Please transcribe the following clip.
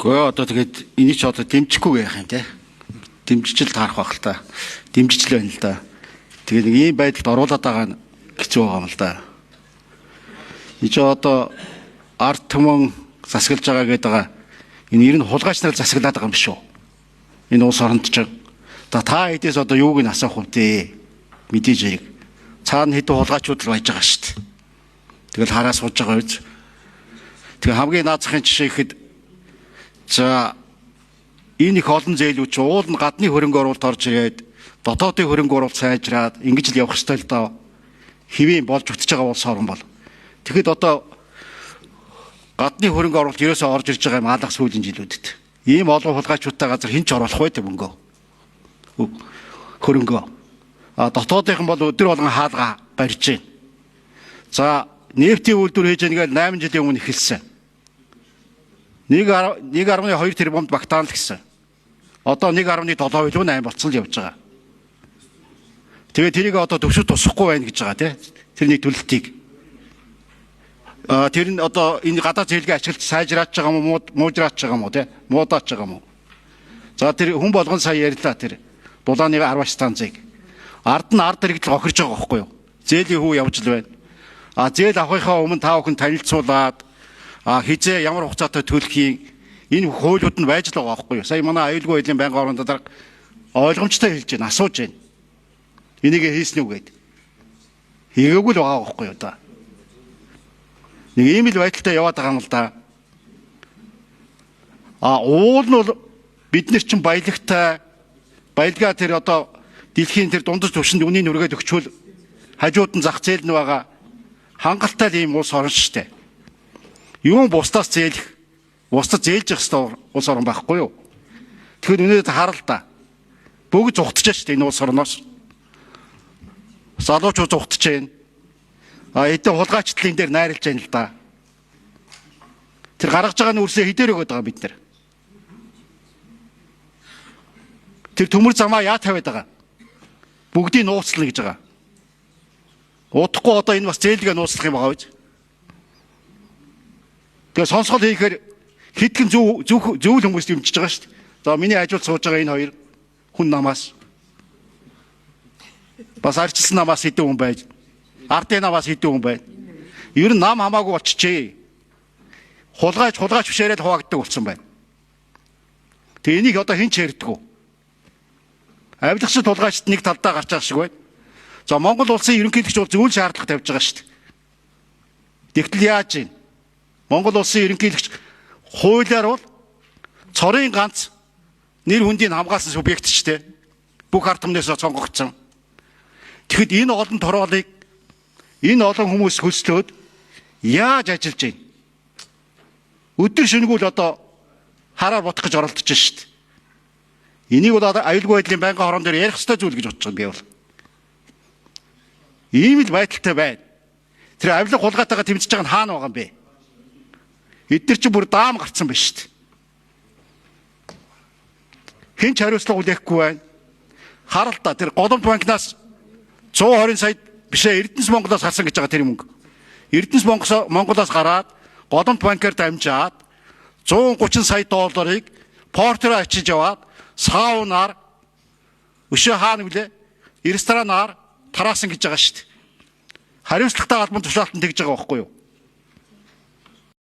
Гэхдээ одоо тэгээд энийг ч одоо дэмжихгүй яах юм те. Дэмжиж л таарах байх л та. Дэмжиж л байна л да. Тэгээд нэг ийм байдалд оруулаад байгаа нь хэцүү байгаа юм л да. Энд чи одоо ард түмэн засаглаж байгаа гэдэг байгаа. Энэ ер нь хулгайч нар засаглаад байгаа юм биш үү? Энэ улс оронд ч. За та хэдээс одоо юуг нь асуух вэ дээ? Мэдээж хэрэг. Цаана хэдэн хулгайчуд л байж байгаа шүү дээ. Тэгэл хараа сууж байгаа биз. Тэгээ хамгийн наазахын жишээ ихэд за энэ их олон зээлүүд чи уул нь гадны хөрөнгө оруулалт орж ирээд дотоодын хөрөнгө оруулалт сайжраад ингэж л явах ёстой л доо. Хэвийн болж үтж байгаа улс орн бол. Тэгэхэд одоо гадны хөрөнгө оруулалт ерөөсөө орж ирж байгаа юм алга сүүлийн жилүүдэд. Ийм олон хулгайчуудтай газар хэн ч оруулах вэ тэр мөнгөө. Хөрөнгөө. А дотоодынхан бол өдөр болгон хаалга барьж байна. За нефтийн үйлдвэр хийж байгаа нэг 8 жилийн өмнө эхэлсэн. 1.2 тэрбумд багтаана л гэсэн. Одоо 1.7 билүү 8 болцсон л явж байгаа. Тэгээ тэрийг одоо төвшөд тусахгүй байна гэж байгаа тий. Тэрний төлөлтийг. А тэр нь одоо энэ гадаад зээлгээ ашиглаж сайжраач байгаа юм уу, муужраач байгаа юм уу тий? Муудаач байгаа юм уу? За тэр хүн болгон сая ярьлаа тэр дулааны 10 станцыг. Ард нь ард иргэдэл гохирж байгаа байхгүй юу? Зээлийн хүү явж л байна. А зээл авахынхаа өмнө та бүхэн танилцуулаад хизээ ямар хугацаатай төлөхийг энэ хуулиуд нь байж л байгаа байхгүй юу? Сая манай аюулгүй байдлын байнгын орон дарга ойлгомжтой хэлж байна, асууж байна. Энийг хийсэн үү гэд. Хийгээгүй л байгаа байхгүй юу да. Нэг ийм л байдалтай яваад байгаа юм л да. А уул нь бол бид нар чинь баялагтай баялгаа тэр одоо дэлхийн тэр дундаж түвшинд үнийг нүргээд өгчвөл хажууд нь зах зээл нь байгаа хангалттай л ийм улс орн штэ. Юун бусдаас зээлэх, бусдад зээлж явах ёстой улс орн байхгүй юу? Тэгэхээр өнөөдөр харал та. Бүгд зугтаж штэ энэ улс орноос. Залуучууд зугтаж байна. А эдэн хулгайчлалын дээр найрлаж байна л да. Тэр гаргаж байгаа нүрсээ хэдээр өгöd байгаа бид нар. Тэр төмөр замаа яа тавиад байгаа? Бүгдийг нууцлана гэж байгаа. Удахгүй одоо энэ бас зээлгээ нууцлах юм байгаа биз? Тэгээ сонсгол хийхээр хэдхэн зөв зөв зөв хүмүүс дэмжиж байгаа шүү дээ. За миний хажууд сууж байгаа энэ хоёр хүн намаас бас арчилсан намаас хэдэн хүн байж ардын намаас хэдэн хүн байна. Ер нь нам хамаагүй болчихжээ. Хулгайч хулгайч бишээрээ л хуваагддаг болсон байна. Тэгээ энийг одоо хэн ч ярьдаггүй. Авилгачд хулгайчд нэг талдаа гарч байгаа шиг байна. За Монгол улсын ерөнхийлөгч бол зөвүүл шаардлага тавьж байгаа шүү дээ. Тэгтэл яаж юм? Монгол улсын ерөнхийлөгч хуулиар бол цорын ганц нэр хүндийг хамгаалсан субъект ч дээ. Бүх ард түмнээс сонгогдсон. Тэгэхэд энэ олон тороолыг энэ олон хүмүүс хөлслөөд яаж ажиллаж байна? Өдөр шөнөгүй л одоо хараар бодох гэж оролдож байна шүү дээ. Энийг бол аюулгүй байдлын байнгын хорон дээр ярих ёстой зүйл гэж бодож байгаа юм би бол. Ийм л байдалтай байна. Тэр авилга хулгайтайгаа тэмцэж байгаа нь хаана байгаа юм бэ? Эдгээр чинь бүр даам гарцсан байна шүү дээ. Хэн ч хариуцлага хүлээхгүй байна. Харал та тэр Голомт банкнаас 120 сая бишээ Эрдэнэс Монголоос гарсан гэж байгаа тэр мөнгө. Эрдэнэс Монголоос гараад Голомт банкар дамжаад 130 сая долларыг портероо ачиж яваад саунаар өшөө хаана вүлээ? Ресторанаар тараасан гэж байгаа шүү дээ. Хариуцлагатай албан тушаалтан тэгж байгаа байхгүй юу?